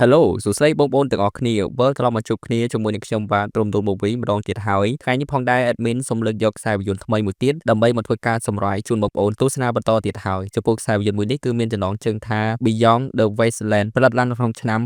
Hello សួស្តីបងប្អូនទាំងអស់គ្នាវិលត្រឡប់មកជួបគ្នាជាមួយនឹងខ្ញុំបាទទ្រំទូល Movie ម្ដងទៀតហើយថ្ងៃនេះផងដែរ admin សូមលើកយកខ្សែភាពយន្តថ្មីមួយទៀតដើម្បីមកធ្វើការសម្រាយជូនបងប្អូនទស្សនាបន្តទៀតហើយចំពោះខ្សែភាពយន្តមួយនេះគឺមានចំណងជើងថា Beyond the Wasteland ផលិតឡើងនៅក្នុងឆ្នាំ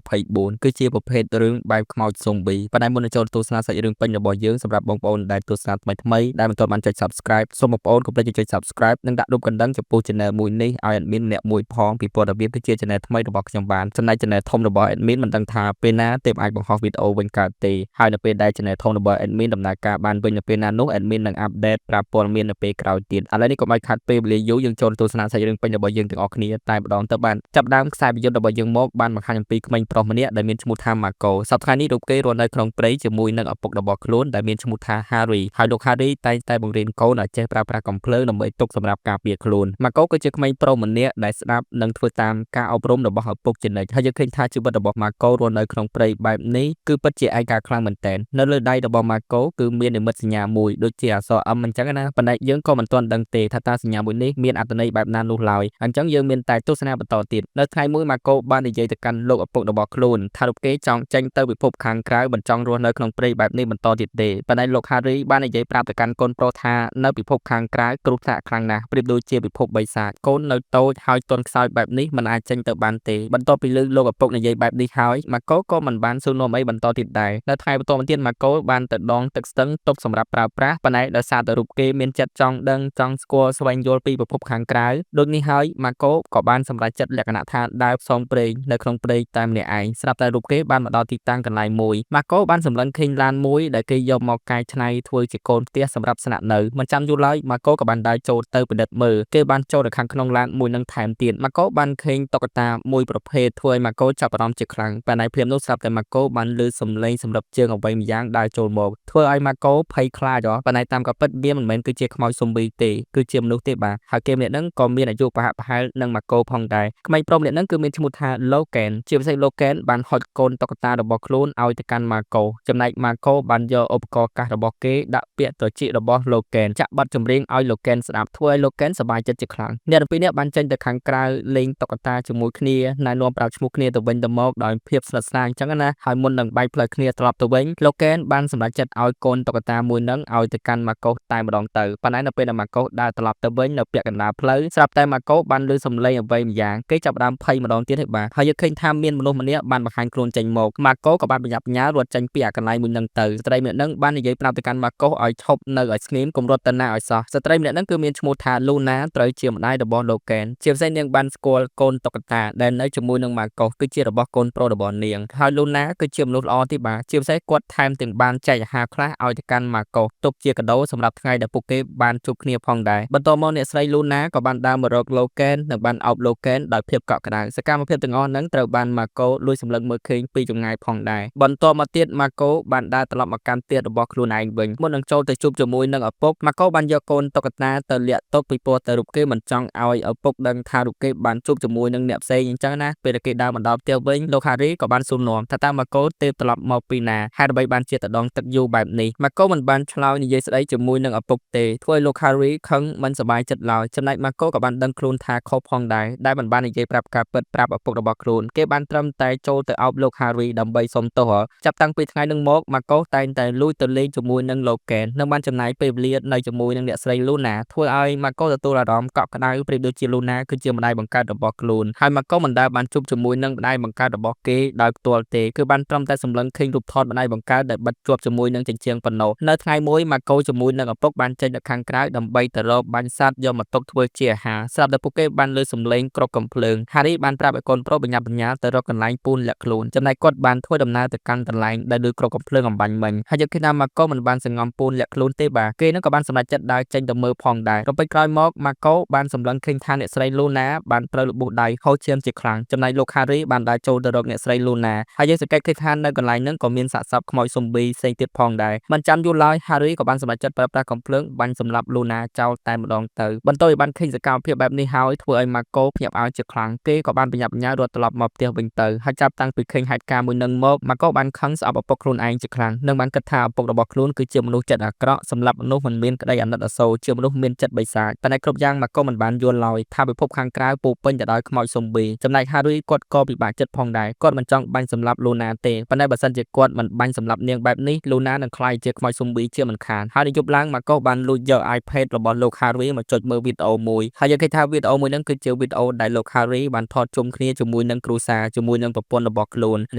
2024គឺជាប្រភេទរឿងបែបខ្មោច zombie ប៉ុន្តែមុននឹងចូលទស្សនាសាច់រឿងពេញរបស់យើងសម្រាប់បងប្អូនដែលទស្សនាថ្មីថ្មីដែលមិនទាន់បានចុច Subscribe សូមបងប្អូនកុំភ្លេចចុច Subscribe និងដាក់រូបកណ្ដឹងចំពោះ Channel មួយនេះឲ្យ admin ម្នាក់មួយផងពីព្រោះតែវាគឺជា Channel ថ្មីរបស់ខ្ញុំបានចំណែក Channel ធំរបស់ admin មិនដឹងថាពេលណាទើបអាចបង្ហោះវីដេអូវិញកើតទេហើយនៅពេលដែល Channel ធំរបស់ admin ដំណើរការបានវិញនៅពេលណានោះ admin នឹង update ប្រាប់ព័ត៌មាននៅពេលក្រោយទៀតឥឡូវនេះកុំឲ្យខាត់ពេលវេលាយូរយើងចូលទស្សនាសាច់រឿងពេញរបស់យើងទាំងអស់គ្នាតែម្ដងទៅបានចាប់ដើមខ្សែភាពយន្តរបស់យើងមកបានបង្ហាញអំពីក្មេងប្រុសម្នាក់ដែលមានឈ្មោះថា Marco សប្តាហ៍នេះរូបគេរស់នៅក្នុងព្រៃជាមួយនឹងឪពុករបស់ខ្លួនដែលមានឈ្មោះថា Harry ហើយលោក Harry តែងតែបង្រៀនកូនឲ្យចេះប្រើប្រាស់កាំភ្លើងដើម្បីទុកសម្រាប់ការពារខ្លួន Marco គឺជាក្មេងប្រុសម្នាក់ដែលស្ដាប់និងធ្វើតាមការអប់រំរបស់ឪពុកជានិច្ចហើយយើងឃើញថាជីវិតរបស់ Marco រស់នៅក្នុងព្រៃបែបនេះគឺពិតជាឯកាខ្លាំងមែនទែននៅលើដៃរបស់ Marco គឺមាននិមិត្តសញ្ញាមួយដូចជាអក្សរ M អញ្ចឹងណាប៉ុន្តែយើងក៏មិនទាន់ដឹងទេថាតើសញ្ញាមួយនេះមានអត្ថន័យបែបណានោះឡើយអញ្ចឹងយើងមានតែទស្សនាបន្តទៀតនៅថ្ងៃមួយ Marco បាននិយាយទៅកាន់លោកឪពុករបស់ខ្លួនថារូបគេចង់ចេញទៅពិភពខាងក្រៅមិនចង់រស់នៅក្នុងព្រៃបែបនេះបន្តទៀតទេប៉ុន្តែលោក Harry បាននិយាយប្រាប់ទៅកាន់កូនប្រុសថានៅពិភពខាងក្រៅគ្រោះថ្នាក់ខ្លាំងណាស់ប្រៀបដូចជាពិភពបិសាចកូននៅតូចហើយទន់ខ្សោយបែបនេះមិនអាចចេញទៅបានទេបន្ទាប់ពីលើលោកឪពុកនិយាយបែបនេះហើយ Marco ក៏មិនបានសួរនាំអីបន្តទៀតដែរនៅថ្ងៃបន្តមកទៀត Marco បានទៅដងទឹកស្ទឹងទុកសម្រាប់ប្រើប្រាស់ប៉ុន្តែដោយសារតែរូបគេមានចិត្តចង់ដឹងចង់ស្គាល់ស្វែងយល់ពីពិភពខាងក្រៅដូចនេះហើយ Marco ក៏បានសម្រេចចិត្តលក្ខណៈថាដើរផ្សងព្រេងនៅក្នុងព្រៃតែម្នាក់ឯងស្រាប់តែរូបគេបានមកដល់ទីតាំងកន្លែងមួយ Marco បានសម្លឹងឃើញឡានមួយដែលគេយកមកកែច្នៃធ្វើជាកូនផ្ទះសម្រាប់ស្នាក់នៅមិនចាំយូរឡើយ Marco ក៏បានដើរចូលទៅពិនិត្យមើលគេបានចូលទៅខាងក្នុងឡានមួយនឹងថែមទៀត Marco បានឃើញតុក្កតាមួយប្រភេទធ្វើឲ្យ Marco ចាប់អារម្មណ៍ជាខ្លាំងប៉ុន្តែភ្លាមនោះស្រាប់តែ Marco បានឮសំឡេងសម្រិបជើងអ្វីម្យ៉ាងដើរចូលមកធ្វើឲ្យ Marco ភ័យខ្លាចហ៎ប៉ុន្តែតាមការពិតវាមិនមែនគឺជាខ្មោច zombie ទេគឺជាមនុស្សទេបាទហើយគេម្នាក់ហ្នឹងក៏មានអាយុប្រហាក់ប្រហែលនឹង Marco ផងដែរក្មេងប្រុសម្នាក់ហ្នឹងគឺមានឈ្មោះថា Logan ជាពិសេស Logan បានហុចកូនតុក្កតារបស់ខ្លួនឲ្យទៅកាន់ Marco ចំណែក Marco បានយកឧបករណ៍កាសរបស់គេដាក់ពាក់ត្រចៀករបស់ Logan ចាក់បទចម្រៀងឲ្យ Logan ស្ដាប់ធ្វើឲ្យ Logan សប្បាយចិត្តជាខ្លាំងអ្នកទាំងពីរនាក់បានចេញទៅខាងក្រៅលេងតុក្កតាជាមួយគ្នាណែនាំប្រាប់ឈ្មោះគ្នាទៅវិញទៅមកដោយភាពស្និទ្ធស្នាលអញ្ចឹងណាហើយមុននឹងបែកផ្លូវគ្នាត្រឡប់ទៅវិញ Logan បានសម្រេចចិត្តឲ្យកូនតុក្កតាមួយហ្នឹងឲ្យទៅកាន់ Marco តែម្ដងទៅប៉ុន្តែនៅពេលដែល Marco ដើរត្រឡប់ទៅវិញនៅពាក់កណ្ដាលផ្លូវស្រាប់តែ Marco បានឮសំឡេងអ្វីម្យ៉ាងគេចាប់ផ្ដើមភ័យម្ដងទៀតហើយបាទហើយយើងឃើញថាមានមនុស្សម្នាក់បានបង្ហាញខ្លួនចេញមក Marco ក៏បានប្រញាប់ប្រញាល់រត់ចេញពីអាកន្លែងមួយហ្នឹងទៅស្ត្រីម្នាក់ហ្នឹងបាននិយាយប្រាប់ទៅកាន់ Marco ឲ្យឈប់នៅឲ្យស្ងៀមកុំរត់ទៅណាឲ្យសោះស្ត្រីម្នាក់ហ្នឹងគឺមានឈ្មោះថា Luna ត្រូវជាម្ដាយរបស់ Logan ជាពិសេសនាងបានស្គាល់កូនតុក្កតាដែលនៅជាមួយនឹង Marco គឺជារបស់កូនប្រុសរបស់នាងហើយ Luna គឺជាមនុស្សល្អទេបាទជាពិសេសគាត់ថែមទាំងបានចែកអាហារខ្លះឲ្យទៅកាន់ Marco ទុកជាកាដូសម្រាប់ថ្ងៃដែលពួកគេបានជួបគ្នាផងដែរបន្ទាប់មកអ្នកស្រី Luna ក៏បានដើរមករក Logan និងបានអោប Logan ដោយភាពកក់ក្ដៅសកម្មភាពទាំងអស់ហ្នឹងត្រូវបាន Marco លួចសម្លឹងមើលឃើញពីចម្ងាយផងដែរបន្ទាប់មកទៀត Marco បានដើរត្រឡប់មកកាន់ផ្ទះរបស់ខ្លួនឯងវិញមុននឹងចូលទៅជួបជាមួយនឹងឪពុក Marco បានយកកូនតុក្កតាទៅលាក់ទុកពីព្រោះតែរូបគេមិនចង់ឲ្យឪពុកដឹងថារូបគេបានជួបជាមួយនឹងអ្នកផ្សេងអញ្ចឹងណាពេលដែលគេដើរមកដល់ផ្ទះវិញលោក Harry ក៏បានសួរនាំថាតើ Marco ទេត្រឡប់មកពីណាហេតុអ្វីបានជាទៅដងទឹកយូរបែបនេះ Marco មិនបានឆ្លើយនិយាយស្ដីជាមួយនឹងឪពុកទេធ្វើឲ្យលោក Harry ខឹងមិនសប្បាយចិត្តឡើយចំណែក Marco ក៏បានដឹងខ្លួនថាខុសផងដែរដែលមិនបាននិយាយប្រាប់ការពិតប្រាប់ឪពុករបស់ខ្លួនគេបានត្រឹមតែចូលទៅអោបលោក Harry ដើម្បីសុំទោសចាប់តាំងពីថ្ងៃនោះមក Marco តែងតែលួចទៅលេងជាមួយនឹង Logan និងបានចំណាយពេលវេលានៅជាមួយនឹងអ្នកស្រី Luna ធ្វើឲ្យ Marco ទទួលអារម្មណ៍កក់ក្ដៅប្រៀបដូចជា Luna គឺជាម្ដាយបង្កើតរបស់ខ្លួនហើយ Marco មិនដែលបានជួបជាមួយនឹងម្ដាយបង្កើតរបស់គេដោយផ្ទាល់ទេគឺបានត្រឹមតែសម្លឹងឃើញរូបថតម្ដាយបង្កើតដែលបិទជាប់ជាមួយនឹងជញ្ជាំងប៉ុណ្ណោះនៅថ្ងៃមួយ Marco ជាមួយនឹងឪពុកបានចេញទៅខាងក្រៅដើម្បីទៅរកបាញ់សត្វយកមកទុកធ្វើជាអាហារស្រាប់តែពួកគេបានឮសំឡេងគ្រាប់កាំភ្លើង Harry បានប្រាប់ឲ្យកូនប្រុសប្រញាប់ប្រញាល់ទៅរកកន្លែងពូនលាក់ខ្លួនចំណែកគាត់បានធ្វើដំណើរទៅកាន់កន្លែងដែលឮគ្រាប់កាំភ្លើងអំបញ្ញមិញហើយយកឃើញថា Marco មិនបានសង្ងំពូនលាក់ខ្លួនទេបាទគេនឹងក៏បានសម្រេចចិត្តដើរចេញទៅមើលផងដែរក៏ពេលក្រោយមក Marco បានសម្លឹងឃើញថាអ្នកស្រី Luna បានត្រូវរបួសដៃហូរឈាមជាខ្លាំងចំណែកលោក Harry បានដើរចូលទៅរកអ្នកស្រី Luna ហើយយើងសង្កេតឃើញថានៅកន្លែងហ្នឹងក៏មានសាកសពខ្មោច zombie ផ្សេងទៀតផងដែរមិនចាំយូរឡើយ Harry ក៏បានសម្រេចចិត្តប្រើប្រាស់កាំភ្លើងបាញ់សម្លាប់ Luna ចោលតែម្ដងទៅបន្ទាប់ពីបានឃើញសកម្មភាពបែបនេះហើយធ្វើឲ្យ Marco ភ្ញាក់ផ្អើលជាខ្លាំងគេក៏បានប្រញាប់ប្រញាល់រត់ត្រឡប់មកផ្ទះវិញទៅហើយចាប់តាំងពីឃើញហេតុការណ៍មួយនឹងមក Marco បានខឹងស្អប់ឪពុកខ្លួនឯងជាខ្លាំងនិងបានគិតថាឪពុករបស់ខ្លួនគឺជាមនុស្សចិត្តអាក្រក់សម្លាប់មនុស្សមិនមានក្តីអាណិតអាសូរជាមនុស្សមានចិត្តបិសាចប៉ុន្តែគ្រប់យ៉ាង Marco មិនបានយល់ឡើយថាពិភពខាងក្រៅពោពេញទៅដោយខ្មោច zombie ចំណែក Harry គាត់ក៏ពិបាក បាកចិត្តផងដែរគាត់មិនចង់បាញ់សម្លាប់លូណាទេប៉ុន្តែបើសិនជាគាត់មិនបាញ់សម្លាប់នាងបែបនេះលូណានឹងក្លាយជាខ្មោចស៊ុំប៊ីជាមិនខានហើយនៅយប់ឡើងម៉ាកូបានលួចយក iPad របស់លោក Harry មកចុចមើលវីដេអូមួយហើយយើងឃើញថាវីដេអូមួយហ្នឹងគឺជាវីដេអូដែលលោក Harry បានថតជុំគ្នាជាមួយនឹងគ្រួសារជាមួយនឹងប្រពន្ធរបស់ខ្លួនន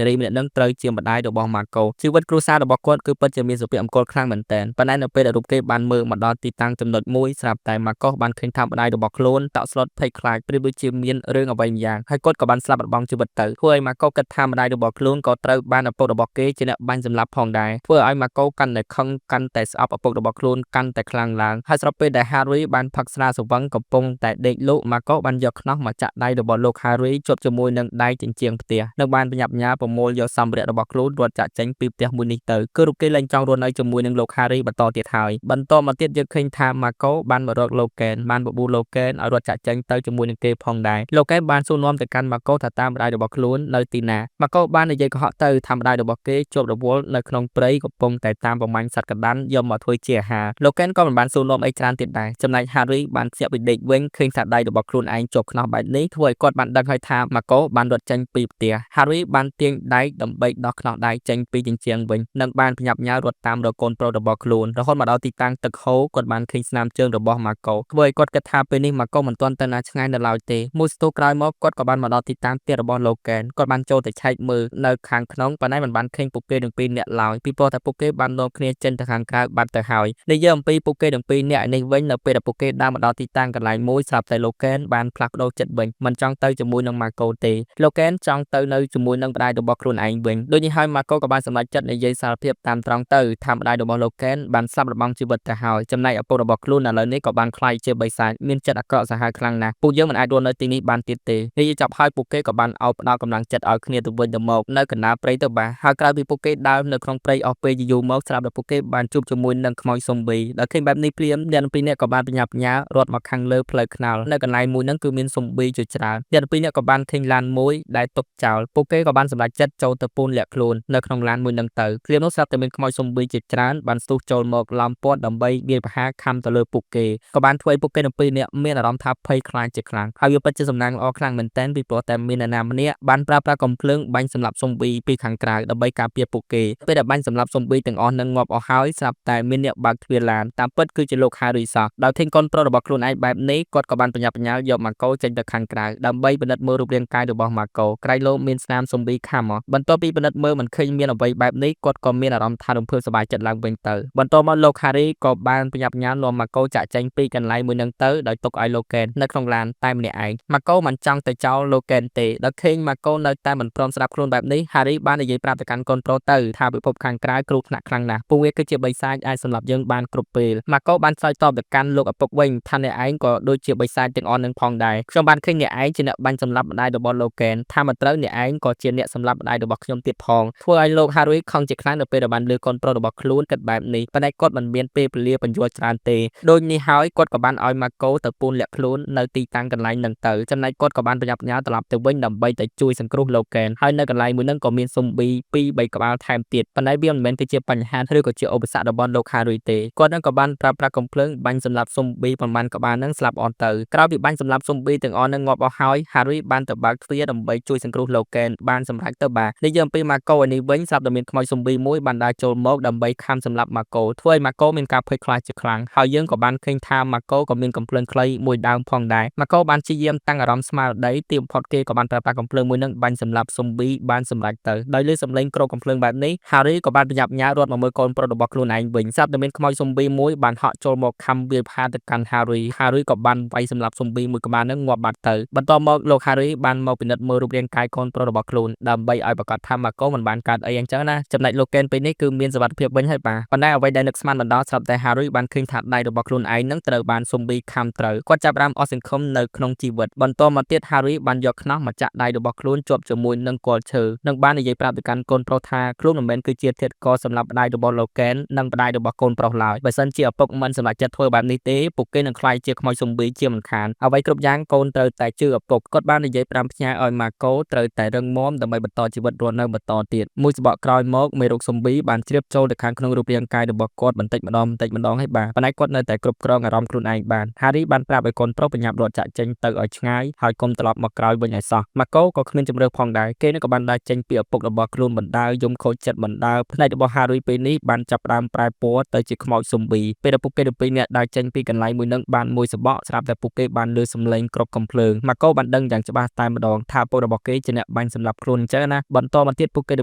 ារីម្នាក់ហ្នឹងត្រូវជាម្ដាយរបស់ម៉ាកូជីវិតគ្រួសាររបស់គាត់គឺពិតជាមានសុភមង្គលខ្លាំងមែនទែនប៉ុន្តែនៅពេលដែលរូបគេបានមើលមកដល់ទីតាំងចំណុចមួយស្រាប់តែម៉ាកូបានឃើញថាម្ដាយរបស់ខ្លួនតក់ស្លុតភ័យខ្លាចប្រៀបដូចជាមានរឿងអ្វីម្យ៉ាងហើយគាត់ក៏បានស្លាប់បាត់បង់ជីវិតទៅធ្វើឲ្យម៉ាកូគិតថាម្ដាយរបស់ខ្លួនក៏ត្រូវបានឪពុករបស់គេជាអ្នកបាញ់សម្លាប់ផងដែរធ្វើឲ្យម៉ាកូកាន់តែខឹងកាន់តែស្អប់ឪពុករបស់ខ្លួនកាន់តែខ្លាំងឡើងហើយស្របពេលដែល Harry បានផឹកស្រាស្រវឹងកំពុងតែដេកលក់ម៉ាកូបានយកខ្នោះមកចាក់ដៃរបស់លោក Harry ជាប់ជាមួយនឹងដៃជញ្ជាំងផ្ទះនិងបានប្រញាប់ប្រញាល់ប្រមូលយកសម្ភារៈរបស់ខ្លួនរត់ចាក់ចេញពីផ្ទះមួយនេះទៅគឺរូបគេលែងចង់រស់នៅជាមួយនឹងលោក Harry បន្តទៀតហើយបន្តមកទៀតយើងឃើញថាម៉ាកូបានមករកលោកកែនបានបបួលលោកកែនឲ្យរត់ចាក់ចេញទៅជាមួយនឹងគេផងដែរលោកកែនបានសួរនាំទៅកាន់ម៉ាកូថាតាមម្ដាយរបស់ខ្លួននៅទីណាម៉ាកូបាននិយាយកុហកទៅថាម្ដាយរបស់គេជាប់រវល់នៅក្នុងព្រៃកំពុងតែតាមប្រមាញ់សត្វកណ្ដាន់យកមកធ្វើជាអាហារលោកកែនក៏មិនបានសួរនាំអីច្រើនទៀតដែរចំណែក Harry បានភ្ញាក់ពីដេកវិញឃើញថាដៃរបស់ខ្លួនឯងជាប់ខ្នោះបែបនេះធ្វើឲ្យគាត់បានដឹងហើយថាម៉ាកូបានរត់ចេញពីផ្ទះ Harry បានទាញដែកដើម្បីដោះខ្នោះដៃចេញពីជញ្ជាំងវិញនិងបានប្រញាប់ប្រញាល់រត់តាមរកកូនប្រុសរបស់ខ្លួនរហូតមកដល់ទីតាំងទឹកហូរគាត់បានឃើញស្នាមជើងរបស់ម៉ាកូធ្វើឲ្យគាត់គិតថាពេលនេះម៉ាកូមិនទាន់ទៅណាឆ្ងាយនៅឡើយទេមួយស្ទុះក្រោយមកគាត់ក៏បានមកដល់ទីតាំងផ្ទះរបស់លោកកែនគាត់បានចូលទៅឆែកមើលនៅខាងក្នុងប៉ុន្តែមិនបានឃើញពួកគេទាំងពីរនាក់ឡើយពីព្រោះតែពួកគេបាននាំគ្នាចេញទៅខាងក្រៅបាត់ទៅហើយនិយាយអំពីពួកគេទាំងពីរនាក់នេះវិញនៅពេលដែលពួកគេដើរមកដល់ទីតាំងកន្លែងមួយស្រាប់តែលោកកែនបានផ្លាស់ប្ដូរចិត្តវិញមិនចង់ទៅជាមួយនឹងម៉ាកូទេលោកកែនចង់ទៅនៅជាមួយនឹងម្ដាយរបស់ខ្លួនឯងវិញដូចនេះហើយម៉ាកូក៏បានសម្រេចចិត្តនិយាយសារភាពតាមត្រង់ទៅថាម្ដាយរបស់លោកកែនបានស្លាប់បាត់បង់ជីវិតទៅហើយចំណែកឪពុករបស់ខ្លួនឥឡូវនេះក៏បានក្លាយជាបិសាចមានចិត្តអាក្រក់សាហាវខ្លាំងណាស់ពួកយើងមិនអាចរស់នៅទីនេះបានទៀតទេនិយាយចប់ហើយពួកគេក៏បានអោបផ្ដល់កម្លាំងចិត្តឲ្យគ្នាទៅវិញទៅមកនៅកណ្ដាលព្រៃទៅបាទហើយក្រោយពីពួកគេដើរនៅក្នុងព្រៃអស់ពេលយូរមកស្រាប់តែពួកគេបានជួបជាមួយនឹងខ្មោចស៊ុំប៊ីដល់ឃើញបែបនេះភ្លាមអ្នកទាំងពីរនាក់ក៏បានប្រញាប់ប្រញាល់រត់មកខាងលើផ្លូវថ្នល់នៅកន្លែងមួយហ្នឹងគឺមានស៊ុំប៊ីជាច្រើនអ្នកទាំងពីរនាក់ក៏បានឃើញឡានមួយដែលទុកចោលពួកគេក៏បានសម្រេចចិត្តចូលទៅពូនលាក់ខ្លួននៅក្នុងឡានមួយហ្នឹងទៅភ្លាមនោះស្រាប់តែមានខ្មោចស៊ុំប៊ីជាច្រើនបានស្ទុះចូលមកឡោមព័ទ្ធដើម្បីវាយប្រហារខំទៅលើពួកគេក៏បានធ្វើឲ្យពួកគេទាំងពីរនាក់មានអារម្មណ៍ថាភ័យខ្លាចជាខ្លាំងហើយវាពិតជាសំណាងល្អខ្លាំងមែនទែនពីព្រោះតែមានអ្នកណាម្នាក់បានប្រើប្រាស់កំភ្លើងបាញ់សម្លាប់ស៊ុំប៊ីពីខាងក្រៅដើម្បីការពារពួកគេពេលដែលបាញ់សម្លាប់ស៊ុំប៊ីទាំងអស់នឹងងាប់អស់ហើយស្រាប់តែមានអ្នកបើកទ្វារឡានតាមពិតគឺជាលោក Harry សោះដោយឃើញកូនប្រុសរបស់ខ្លួនឯងបែបនេះគាត់ក៏បានប្រញាប់ប្រញាល់យកម៉ាកូចេញទៅខាងក្រៅដើម្បីពិនិត្យមើលរូបរាងកាយរបស់ម៉ាកូក្រែងលោមានស្នាមស៊ុំប៊ីខាំបន្ទាប់ពីពិនិត្យមើលមិនឃើញមានអ្វីបែបនេះគាត់ក៏មានអារម្មណ៍ថារំភើបសប្បាយចិត្តឡើងវិញទៅបន្ទាប់មកលោក Harry ក៏បានប្រញាប់ប្រញាល់នាំម៉ាកូចាក់ចេញពីកន្លែងមួយនឹងទៅដោយទុកឲ្យលោកកែននៅក្នុងឡានតែម្នាក់ឯងម៉ាកូមិនចង់ទៅចោលលោកកែនទេដល់ឃើញម៉ាកូនៅតែមិនព្រមស្ដាប់ខ្លួនបែបនេះ Harry បាននិយាយប្រាប់ទៅកាន់កូនប្រុសទៅថាពិភពខាងក្រៅគ្រោះថ្នាក់ខ្លាំងណាស់ពួកវាគឺជាបិសាចអាចសម្លាប់យើងបានគ្រប់ពេលម៉ាកូបានឆ្លើយតបទៅកាន់លោកឪពុកវិញថាអ្នកឯងក៏ដូចជាបិសាចទាំងអស់នឹងផងដែរខ្ញុំបានឃើញអ្នកឯងជាអ្នកបាញ់សម្លាប់ម្ដាយរបស់លោកកែនថាមិនត្រូវអ្នកឯងក៏ជាអ្នកសម្លាប់ម្ដាយរបស់ខ្ញុំទៀតផងធ្វើឲ្យលោក Harry ខឹងជាខ្លាំងនៅពេលដែលបានឮកូនប្រុសរបស់ខ្លួនគិតបែបនេះប៉ុន្តែគាត់មិនមានពេលវេលាបញ្យល់ច្រើនទេដូចនេះហើយគាត់ក៏បានឲ្យម៉ាកូទៅពូនលាក់ខ្លួននៅទីតាំងកន្លែងនឹងទៅចំណែកគាត់ក៏បានប្រញាប់ប្រញាល់ត្រឡប់ទៅវិញដើម្បីទៅជួយសង្គ្រោះលោកកែនហើយនៅកន្លែងមួយហ្នឹងក៏មានស៊ុំប៊ី2 3ក្បាលថែមទៀតប៉ុន្តែវាមិនមែនគឺជាបញ្ហាឬក៏ជាឧបសគ្គរបស់លោក Harry ទេគាត់នឹងក៏បានប្រើប្រាស់កំភ្លើងបាញ់សម្លាប់ស៊ុំប៊ីប្រមាណក្បាលហ្នឹងស្លាប់អស់ទៅក្រោយពីបាញ់សម្លាប់ស៊ុំប៊ីទាំងអស់ហ្នឹងងាប់អស់ហើយ Harry បានទៅបើកទ្វារដើម្បីជួយសង្គ្រោះលោកកែនបានសម្រេចទៅបាទនិយាយអំពីម៉ាកូឯនេះវិញស្រាប់តែមានខ្មោចស៊ុំប៊ីមួយបានដើរចូលមកដើម្បីខំសម្លាប់ម៉ាកូធ្វើឲ្យម៉ាកូមានការភ័យខ្លាចជាខ្លាំងហើយយើងក៏បានឃើញថាម៉ាកូក៏មានកំភ្លើងខ្លីមួយដើមផងដែរម៉ាកូបានព្យាយាមតាំងអារម្មណ៍ស្មារតីទីបំផុតគេក៏បានប្រើប្រាស់កំភ្លើងមួយនឹងបាញ់សម្លាប់ស៊ុំប៊ីបានសម្រេចទៅដោយលើសំឡេងគ្របកំភ្លើងបែបនេះ Harry ក៏បានប្រញាប់ញ៉ារត់មកមើលកូនប្រុសរបស់ខ្លួនឯងវិញស្រាប់តែមានខ្មោចស៊ុំប៊ីមួយបានហក់ចូលមកខំវាយប្រហារទៅកាន់ Harry Harry ក៏បានវាយសម្លាប់ស៊ុំប៊ីមួយក្បាលនឹងងាប់បាត់ទៅបន្ទាប់មកលោក Harry បានមកពិនិត្យមើលរូបរាងកាយកូនប្រុសរបស់ខ្លួនដើម្បីឲ្យប្រាកដថាម៉ាកូមិនបានកើតអីអញ្ចឹងណាចំណែកលោកកេនពេលនេះគឺមានសុវត្ថិភាពវិញហើយបាទប៉ុន្តែអ្វីដែលនឹកស្មានមិនដល់ស្រាប់តែ Harry បានឃើញថាដៃរបស់ខ្លួនឯងនឹងត្រូវបានស៊ុំប៊ីខាំត្រូវគាត់ចាប់ផ្ដើមអស់សង្ឃឹមនៅក្នុងជីវិតបន្តមកទៀត Harry បានយកខ្នោះមកចាក់ដៃរបស់ខ្លួនជាប់ជាមួយនឹងគល់ឈើនិងបាននិយាយប្រាប់ទៅកាន់កូនប្រុសថាខ្លួនមិនមែនគឺជាធាតុករសម្រាប់ម្ដាយរបស់លោកកេននិងម្ដាយរបស់កូនប្រុសឡើយបើសិនជាឪពុកមិនសម្រេចចិត្តធ្វើបែបនេះទេពួកគេនឹងក្លាយជាខ្មោចស៊ុំប៊ីជាមិនខានអ្វីគ្រប់យ៉ាងកូនត្រូវតែជឿឪពុកគាត់បាននិយាយផ្ដាំផ្ញើឲ្យម៉ាកូត្រូវតែរឹងមាំដើម្បីបន្តជីវិតរស់នៅបន្តទៀតមួយសបកក្រោយមកមេរោគស៊ុំប៊ីបានជ្រាបចូលទៅខាងក្នុងរូបរាងកាយរបស់គាត់បន្តិចម្ដងបន្តិចម្ដងហើយបាទប៉ុន្តែគាត់នៅតែគ្រប់គ្រងអារម្មណ៍ខ្លួនឯងបាន Harry បានប្រាប់ឲ្យកូនប្រុសប្រញាប់រត់ចាក់ចេញទៅឲ្យឆ្ងាយហើយកុំត្រឡប់មកក្រោយវិញឲ្យសោះម៉ាកូ ក៏គ្មានជម្រើសផងដែរគេនឹងក៏បានដើរចេញពីឪពុករបស់ខ្លួនបណ្ដើយំខូចចិត្តបណ្ដើភ្នែករបស់ហារុយពេលនេះបានចាប់ផ្ដើមប្រែពណ៌ទៅជាខ្មោចស៊ុំប៊ីពេលដែលពួកគេទាំងពីរនាក់ដើរចេញពីកន្លែងមួយនឹងបានមួយសបកស្រាប់តែពួកគេបានលឺសំឡេងគ្រាប់កំភ្លើងម៉ាកូបានដឹងយ៉ាងច្បាស់តែម្ដងថាឪពុករបស់គេជាអ្នកបាញ់សម្លាប់ខ្លួនអញ្ចឹងណាបន្តមកទៀតពួកគេទា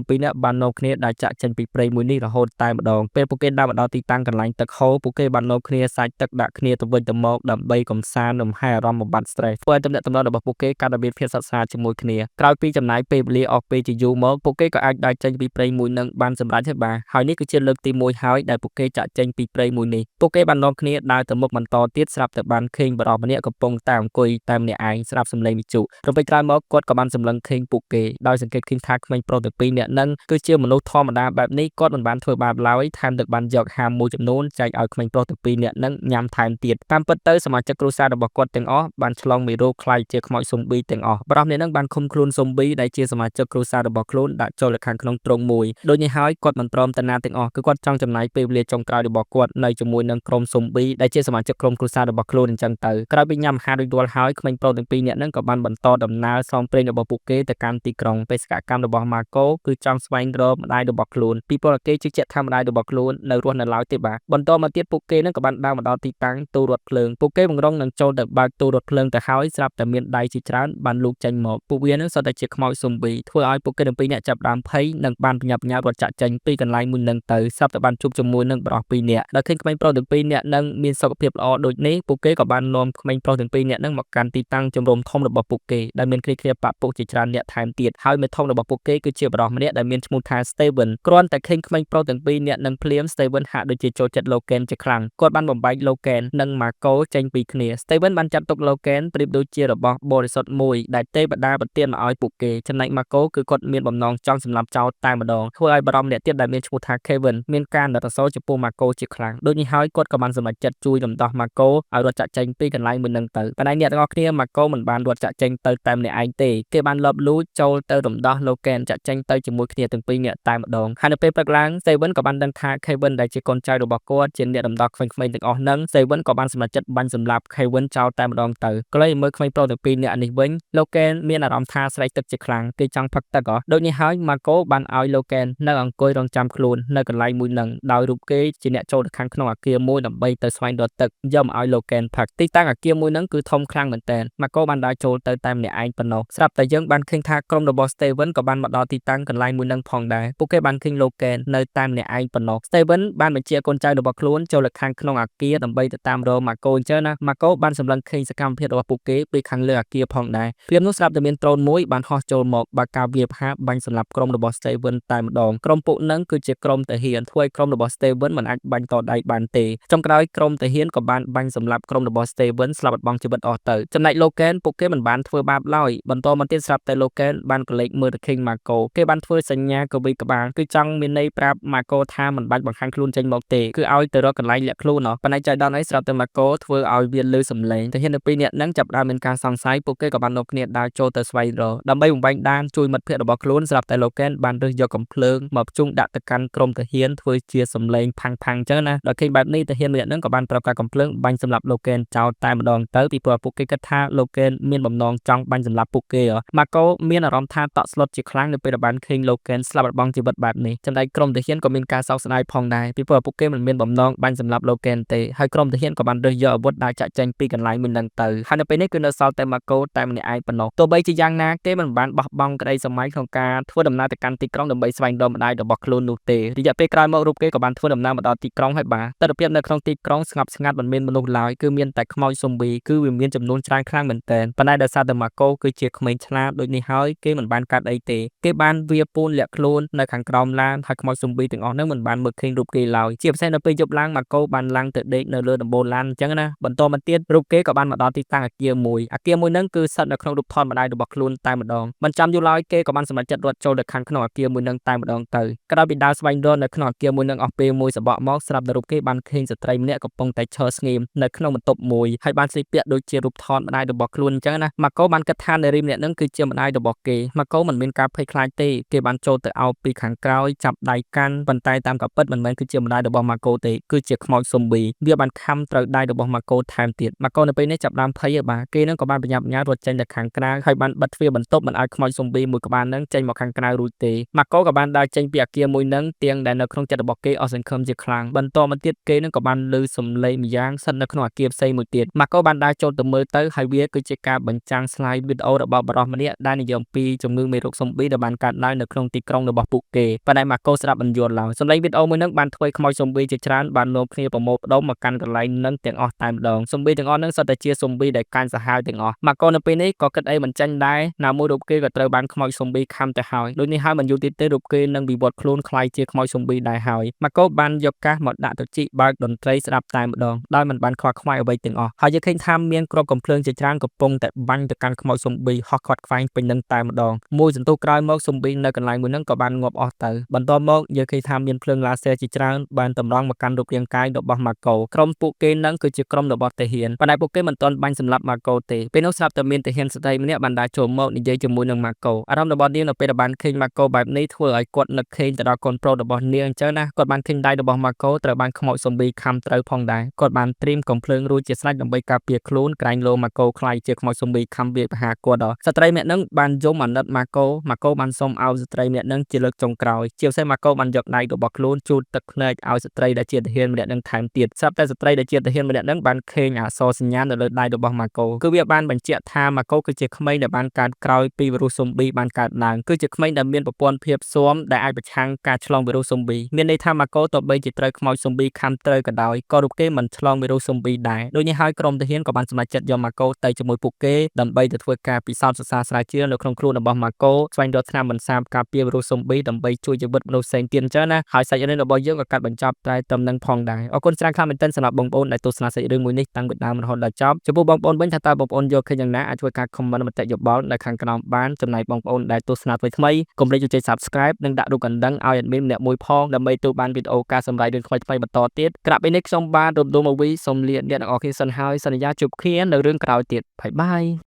ំងពីរនាក់បាននាំគ្នាដើរចាក់ចេញពីព្រៃមួយនេះរហូតតែម្ដងពេលពួកគេដើរមកដល់ទីតាំងកន្លែងទឹកហូរពួកគេបាននាំគ្នាសាច់ទឹកដាក់គ្នាទៅវិញទៅមកដើម្បីកំសាន្តលំហែអារម្មណ៍បំបាត់ stress ធ្វើឲ្យទំនាក់ទំនងរបស់ពួកគេកាន់តែមានភាពស្និទ្ធស្នាលជាមួយគ្នាក្រោយពីចំណាយពេលវេលាអស់ពេលជាយូរមកពួកគេក៏អាចដើរចេញពីព្រៃមួយនឹងបានសម្រេចហើយបាទហើយនេះគឺជាលើកទី1ហើយដែលពួកគេចាក់ចេញពីព្រៃមួយនេះពួកគេបាននាំគ្នាដើរទៅមុខបន្តទៀតស្រាប់តែបានឃើញបុរសម្នាក់កំពុងតែអង្គុយតែម្នាក់ឯងស្រាប់សំឡេងវិទ្យុរំពេចក្រោយមកគាត់ក៏បានសម្លឹងឃើញពួកគេដោយសង្កេតឃើញថាក្មេងប្រុសទាំងពីរនាក់នឹងគឺជាមនុស្សធម្មតាបែបនេះគាត់មិនបានធ្វើបាបឡើយថែមទាំងបានយកហាមមួយចំនួនចែកឲ្យក្មេងប្រុសទាំងពីរនាក់នឹងញ៉ាំថែមទៀតតាមពិតទៅសមាជិកគ្រួសាររបស់គាត់ទាំងអស់បានឆ្លងមេរោគក្លាយជាខ្មោចស៊ុំប៊ីទាំងអស់បុរសម្នាក់នឹងបានឃុំខ្លួនស៊ុំប៊ីដែលជាសមាជិកគ្រួសាររបស់ខ្លួនដាក់ចូលនៅខាងក្នុងទ្រុងមួយដូចនេះហើយគាត់មិនព្រមតាណាទាំងអស់គឺគាត់ចង់ចំណាយពេលវេលាចុងក្រោយរបស់គាត់នៅជាមួយនឹងក្រុមស៊ុំប៊ីដែលជាសមាជិកក្រុមគ្រួសាររបស់ខ្លួនអញ្ចឹងទៅក្រោយពីញ៉ាំអាហាររួចរាល់ហើយក្មេងប្រុសទាំងពីរនាក់នឹងក៏បានបន្តដំណើរសងព្រេងរបស់ពួកគេទៅកាន់ទីក្រុងបេសកកម្មរបស់ម៉ាកូគឺចង់ស្វែងរកម្ដាយរបស់ខ្លួនពីព្រោះគេជឿជាក់ថាម្ដាយរបស់ខ្លួននៅរស់នៅឡើយទេបាទបន្តមកទៀតពួកគេនឹងក៏បានដើរមកដល់ទីតាំងទូរថភ្លើងពួកគេបង្រុងនឹងចូលទៅបើកទូរថភ្លើងទៅហើយស្រាប់តែមានដៃជាច្រើនបានលូកចេញមកពួកវានឹងសុទ្ធតែជាខ្មោចស៊ុំប៊ីធ្វើឲ្យពួកគេទាំងពីរនាក់ចាប់ដើមភ័យនិងបានប្រញាប់ប្រញាល់រត់ចាក់ចេញពីកន្លែងមួយនឹងទៅស្រាប់តែបានជួបជាមួយនឹងបុរសពីរនាក់ដោយឃើញក្មេងប្រុសទាំងពីរនាក់នឹងមានសុខភាពល្អដូចនេះពួកគេក៏បាននាំក្មេងប្រុសទាំងពីរនាក់នឹងមកកាន់ទីតាំងជំរំធំរបស់ពួកគេដែលមានគ្រាៗបាក់ពុកជាច្រើននាក់ថែមទៀតហើយមេធំរបស់ពួកគេគឺជាបុរសម្នាក់ដែលមានឈ្មោះថា Steven គ្រាន់តែឃើញក្មេងប្រុសទាំងពីរនាក់នឹងភ្លាម Steven ហាក់ដូចជាចូលចិត្ត Logan ជាខ្លាំងគាត់បានបំបែក Logan និង Marco ចេញពីគ្នា Steven បានចាត់ទុក Logan ប្រៀបដូចជារបស់បរិសុទ្ធមួយដែលទេវតាប្រទានមកឲ្យពួកគេចំណែក Marco គឺគាត់មានបំណងចង់សម្លាប់ចោលតែម្ដងធ្វើឲ្យបារម្ភម្នាក់ទៀតដែលមានឈ្មោះថា Kevin មានការអាណិតអាសូរចំពោះ Marco ជាខ្លាំងដូចនេះហើយគាត់ក៏បានសម្រេចចិត្តជួយរំដោះ Marco ឲ្យរត់ចាក់ចេញពីកន្លែងមួយនឹងទៅប៉ុន្តែអ្នកទាំងអស់គ្នា Marco មិនបានរត់ចាក់ចេញទៅតែម្នាក់ឯងទេគេបានលបលួចចូលទៅរំដោះ Logan ចាក់ចេញទៅជាមួយគ្នាទាំងពីរនាក់តែម្ដងហើយនៅពេលព្រឹកឡើង Steven ក៏បានដឹងថា Kevin ដែលជាកូនចៅរបស់គាត់ជាអ្នករំដោះក្មេងៗទាំងអស់ហ្នឹង Steven ក៏បានសម្រេចចិត្តបាញ់សម្លាប់ Kevin ចោលតែម្ដងទៅក៏លេមើលក្មេងប្រុសទាំងពីរនាក់នេះវិញ Logan មានអារម្មណ៍ថាស្រេកទឹកជាខ្លាំងគេចង់ផឹកទឹកហ៎ដូចនេះហើយ Marco បានឲ្យ Logan នៅអង្គុយរងចាំខ្លួននៅកន្លែងមួយហ្នឹងដោយរូបគេជាអ្នកចូលទៅខាងក្នុងអគារមួយដើម្បីទៅស្វែងរកទឹកយកមកឲ្យ Logan ផឹកទីតាំងអគារមួយហ្នឹងគឺធំខ្លាំងមែនទែន Marco បានដើរចូលទៅតែម្នាក់ឯងប៉ុណ្ណោះស្រាប់តែយើងបានឃើញថាក្រុមរបស់ Steven ក៏បានមកដល់ទីតាំងកន្លែងមួយហ្នឹងផងដែរពួកគេបានឃើញ Logan នៅតែម្នាក់ឯងប៉ុណ្ណោះ Steven បានបញ្ជាកូនចៅរបស់ខ្លួនចូលទៅខាងក្នុងអគារដើម្បីទៅតាមរក Marco អញ្ចឹងណា Marco បានសម្លឹងឃើញសកម្មភាពរបស់ពួកគេពីខាងលើអគារផងដែរភ្លាមនោះស្រាប់តែមានដ្រូនមួយបានហោះចូលមកបើកការវាយប្រហារបាញ់សម្លាប់ក្រុមរបស់ Steven តែម្ដងក្រុមពួកហ្នឹងគឺជាក្រុមទាហានធ្វើឲ្យក្រុមរបស់ Steven មិនអាចបាញ់តដៃបានទេចុងក្រោយក្រុមទាហានក៏បានបាញ់សម្លាប់ក្រុមរបស់ Steven ស្លាប់បាត់បង់ជីវិតអស់ទៅចំណែក Logan ពួកគេមិនបានធ្វើបាបឡើយបន្តមកទៀតស្រាប់តែ Logan បានក្រឡេកមើលទៅឃើញ Marco គេបានធ្វើសញ្ញាកវីក្បាលគឺចង់មានន័យប្រាប់ Marco ថាមិនបាច់បង្ហាញខ្លួនចេញមកទេគឺឲ្យទៅរកកន្លែងលាក់ខ្លួនណោះប៉ុន្តែចៃដន្យអីស្រាប់តែ Marco ធ្វើឲ្យវាលឺសំឡេងទាហានទាំងពីរនាក់ហ្នឹងចាប់ផ្ដើមមានការសង្ស័យពួកគេក៏បាននាំគ្នាដើរចូលទៅស្វែងរកដើម្បីបំបែកដានជួយមិត្តភ័ក្តិរបស់ខ្លួនស្រាប់តែ Logan បានរើសយកកំភ្លើងមកភ្ជង់ដាក់ទៅកាន់ក្រុមទាហានធ្វើជាសំឡេងផាំងផាំងអញ្ចឹងណាដល់ឃើញបែបនេះទាហានម្នាក់ហ្នឹងក៏បានប្រើការកំភ្លើងបាញ់សម្លាប់ Logan ចោលតែម្ដងទៅពីព្រោះពួកគេគិតថា Logan មានបំណងចង់បាញ់សម្លាប់ពួកគេ Marco មានអារម្មណ៍ថាតក់ស្លុតជាខ្លាំងនៅពេលដែលបានឃើញ Logan ស្លាប់បាត់បង់ជីវិតបែបនេះចំណែកក្រុមទាហានក៏មានការសោកស្ដាយផងដែរពីព្រោះពួកគេមិនមានបំណងបាញ់សម្លាប់ Logan ទេហើយក្រុមទាហានក៏បានរើសយកអាវុធដើរចាក់ចេញពីកន្លែងមួយហ្នឹងទៅហើយនៅពេលនេះគឺនៅសល់តែ Marco តែម្នាក់ឯងប៉ុណ្ណោះទោះបីជាយ៉ាងណាគេមិនបានបោះបង់ក្តីសម័យក្នុងការធ្វើដំណើរទៅកាន់ទីក្រុងដើម្បីស្វែងរកម្ដាយរបស់ខ្លួននោះទេរយៈពេលក្រោយមករូបគេក៏បានធ្វើដំណើរមកដល់ទីក្រុងហើយបាទទស្សនភាពនៅក្នុងទីក្រុងស្ងប់ស្ងាត់មិនមានមនុស្សឡើយគឺមានតែខ្មោចស៊ុំប៊ីគឺវាមានចំនួនច្រើនខ្លាំងមែនទែនប៉ុន្តែដោយសារតែ Marco គឺជាក្មេងឆ្លាតដូចនេះហើយគេមិនបានកាត់អីទេគេបានវាពូនលាក់ខ្លួននៅខាងក្រោមឡានហើយខ្មោចស៊ុំប៊ីទាំងអស់ហ្នឹងមិនបានមើលឃើញរូបគេឡើយជាពិសេសនៅពេលយប់ឡើង Marco បានឡើងទៅដេកនៅលើដំបូលឡានអញ្ចឹងណាបន្តមកទៀតរូបគេក៏បានមកដល់ទីតាំងអគារមួយអគារមួយហ្នឹងគឺស្ថិតនៅក្នុងរូបថតម្ដាយរបស់ខ្លួនតែម្ដងមិនចាំយូរឡើយគេក៏បានសម្រេចចិត្តរត់ចូលទៅខាងក្នុងអគារមួយហ្នឹងតែម្ដងទៅក្រោយពីដើរស្វែងរកនៅក្នុងអគារមួយហ្នឹងអស់ពេលមួយសបកមកស្រាប់តែរូបគេបានឃើញស្ត្រីម្នាក់កំពុងតែឈរស្ងៀមនៅក្នុងបន្ទប់មួយហើយបានស្លៀកពាក់ដូចជារូបថតម្ដាយរបស់ខ្លួនអញ្ចឹងណាម៉ាកូបានគិតថានារីម្នាក់ហ្នឹងគឺជាម្ដាយរបស់គេម៉ាកូមិនមានការភ័យខ្លាចទេគេបានចូលទៅអោបពីខាងក្រោយចាប់ដៃកាន់ប៉ុន្តែតាមការពិតមិនមែនគឺជាម្ដាយរបស់ម៉ាកូទេគឺជាខ្មោចស៊ុំប៊ីវាបានខំត្រូវដៃរបស់ម៉ាកូថែមទៀតម៉ាកូនៅពេលនេះចាប់ដើមភ័យហើយបាទគេនឹងក៏បានប្រញាប់ប្រញាល់រត់ចេញទៅខាងក្រៅហើយបានបិទទ្ ទ្វារបន្ទប់មិនឲ្យខ្មោចស៊ុំប៊ីមួយក្បាលហ្នឹងចេញមកខាងក្រៅរួចទេម៉ាកូក៏បានដើរចេញពីអាគារមួយហ្នឹងទាំងដែលនៅក្នុងចិត្តរបស់គេអស់សង្ឃឹមជាខ្លាំងបន្តមកទៀតគេនឹងក៏បានឮសំឡេងម្យ៉ាងស្ថិតនៅក្នុងអាគារផ្សេងមួយទៀតម៉ាកូបានដើរចូលទៅមើលទៅហើយវាគឺជាការបញ្ចាំង slide វីដេអូរបស់បុរសម្នាក់ដែលនិយាយអំពីជំងឺមេរោគស៊ុំប៊ីដែលបានកើតឡើងនៅក្នុងទីក្រុងរបស់ពួកគេប៉ុន្តែម៉ាកូស្ដាប់មិនយល់ឡើយសំឡេងវីដេអូមួយហ្នឹងបានធ្វើឲ្យខ្មោចស៊ុំប៊ីជាច្រើនបាននាំគ្នាប្រមូលផ្ដុំមកកាន់កន្លែងហ្នឹងទាំងអស់តែម្ដងស៊ុំប៊ីទាំងអស់ហ្នឹងសុទ្ធតែជាស៊ុំប៊ីដែលកាញ់សាហាវទាំងអស់ម៉ាកូនៅពេលនេះក៏គិតអីមិនចាញ់ដែរណាមួយរូបគេក៏ត្រូវបានខ្មោចស៊ុំប៊ីខាំទៅហើយដូចនេះហើយមិនយូរទៀតទេរូបគេនឹងវិវត្តខ្លួនក្លាយជាខ្មោចស៊ុំប៊ីដែរហើយម៉ាកូបានយកកាសមកដាក់ត្រចៀកបើកតន្ត្រីស្ដាប់តែម្ដងដោយមិនបានខ្វល់ខ្វាយអ្វីទាំងអស់ហើយយើងឃើញថាមានគ្រាប់កំភ្លើងជាច្រើនកំពុងតែបាញ់ទៅកាន់ខ្មោចស៊ុំប៊ីហោះខ្វាត់ខ្វែងពេញនឹងតែម្ដងមួយសន្ទុះក្រោយមកស៊ុំប៊ីនៅកន្លែងមួយហ្នឹងក៏បានងាប់អស់ទៅបន្ទាប់មកយើងឃើញថាមានភ្លើងឡាស៊ែជាច្រើនបានតម្រង់មកកាន់រូបរាងកាយរបស់ម៉ាកូក្រុមពួកគេនឹងគឺជាក្រុមរបស់ទាហានប៉ុន្តែពួកគេមិនទាន់បាញ់សម្លាប់ម៉ាកូទេពេលនោះស្រាប់តែមានទាហានស្ត្រីម្នាក់បានដើរចូលមកនិយាយជាមួយនឹងម៉ាកូអារម្មណ៍របស់នាងនៅពេលដែលបានឃើញម៉ាកូបែបនេះធ្វើឲ្យគាត់នឹកឃើញទៅដល់កូនប្រុសរបស់នាងអញ្ចឹងណាគាត់បានឃើញដៃរបស់ម៉ាកូត្រូវបានខ្មោចស៊ុំប៊ីខាំត្រូវផងដែរគាត់បានត្រៀមកំភ្លើងរួចជាស្រេចដើម្បីការពារខ្លួនក្រែងលោម៉ាកូក្លាយជាខ្មោចស៊ុំប៊ីខាំវាយប្រហារគាត់ដល់ស្ត្រីម្នាក់នឹងបានយំអាណិតម៉ាកូម៉ាកូបានសុំឲ្យស្ត្រីម្នាក់នឹងជាលើកចុងក្រោយជាពិសេសម៉ាកូបានយកដៃរបស់ខ្លួនជូតទឹកភ្នែកឲ្យស្ត្រីដែលជាទាហានម្នាក់នឹងថែមទៀតស្រាប់តែស្ត្រីដែលជាទាហានម្នាក់នឹងបានឃើញអក្សរសញ្ញានៅលើដៃរបស់ម៉ាកូគឺវាបានបញ្ជាក់ថាម៉ាកូគឺជាក្មេងដែលបានកើតក្រោយពីវីរុសស៊ុំប៊ីបានកើតឡើងគឺជាក្មេងដែលមានប្រព័ន្ធភាពស៊ាំដែលអាចប្រឆាំងការឆ្លងវីរុសស៊ុំប៊ីមានន័យថាម៉ាកូទោះបីជាត្រូវខ្មោចស៊ុំប៊ីខាំត្រូវក៏ដោយក៏រូបគេមិនឆ្លងវីរុសស៊ុំប៊ីដែរដូចនេះហើយក្រុមទាហានក៏បានសម្រេចចិត្តយកម៉ាកូទៅជាមួយពួកគេដើម្បីទៅធ្វើការពិសោធន៍សិក្សាស្រាវជ្រាវនៅក្នុងខ្លួនរបស់ម៉ាកូស្វែងរកថ្នាំបន្សាបការពារវីរុសស៊ុំប៊ីដើម្បីជួយជីវិតមនុស្សផ្សេងទៀតអញ្ចឹងណាហើយសាច់រឿងរបស់យើងក៏កាត់បញ្ចប់តែត្រឹមនឹងផងដែរអរគុណច្រើនខ្លាំងមែនទែនសម្រាប់បងប្អូនដែលទស្សនាសាច់រឿងមួយនេះតាំងពីដើមរហូតដល់ចប់ចំពោះបងប្អូនវិញថាតើបងប្អូនយល់ឃើញយ៉ាងណាអាចធ្វើការ comment មតិយោបល់នៅខាងក្រោមបានចំណែកបងប្អូនដែលទស្សនាថ្មីថ្មីកុំភ្លេចចុច Subscribe និងដាក់រូបកណ្ដឹងឲ្យ admin ម្នាក់មួយផងដើម្បីទទួលបានវីដេអូការសម្រាយរឿងថ្មីៗបន្តទៀតក្រៅពីនេះខ្ញុំបាទរំដួលមកវីសូមលាអ្នកទាំងអស់គ្នាសិនហើយសន្យាជួបគ្នានៅរឿងក្រោយទៀត bye bye.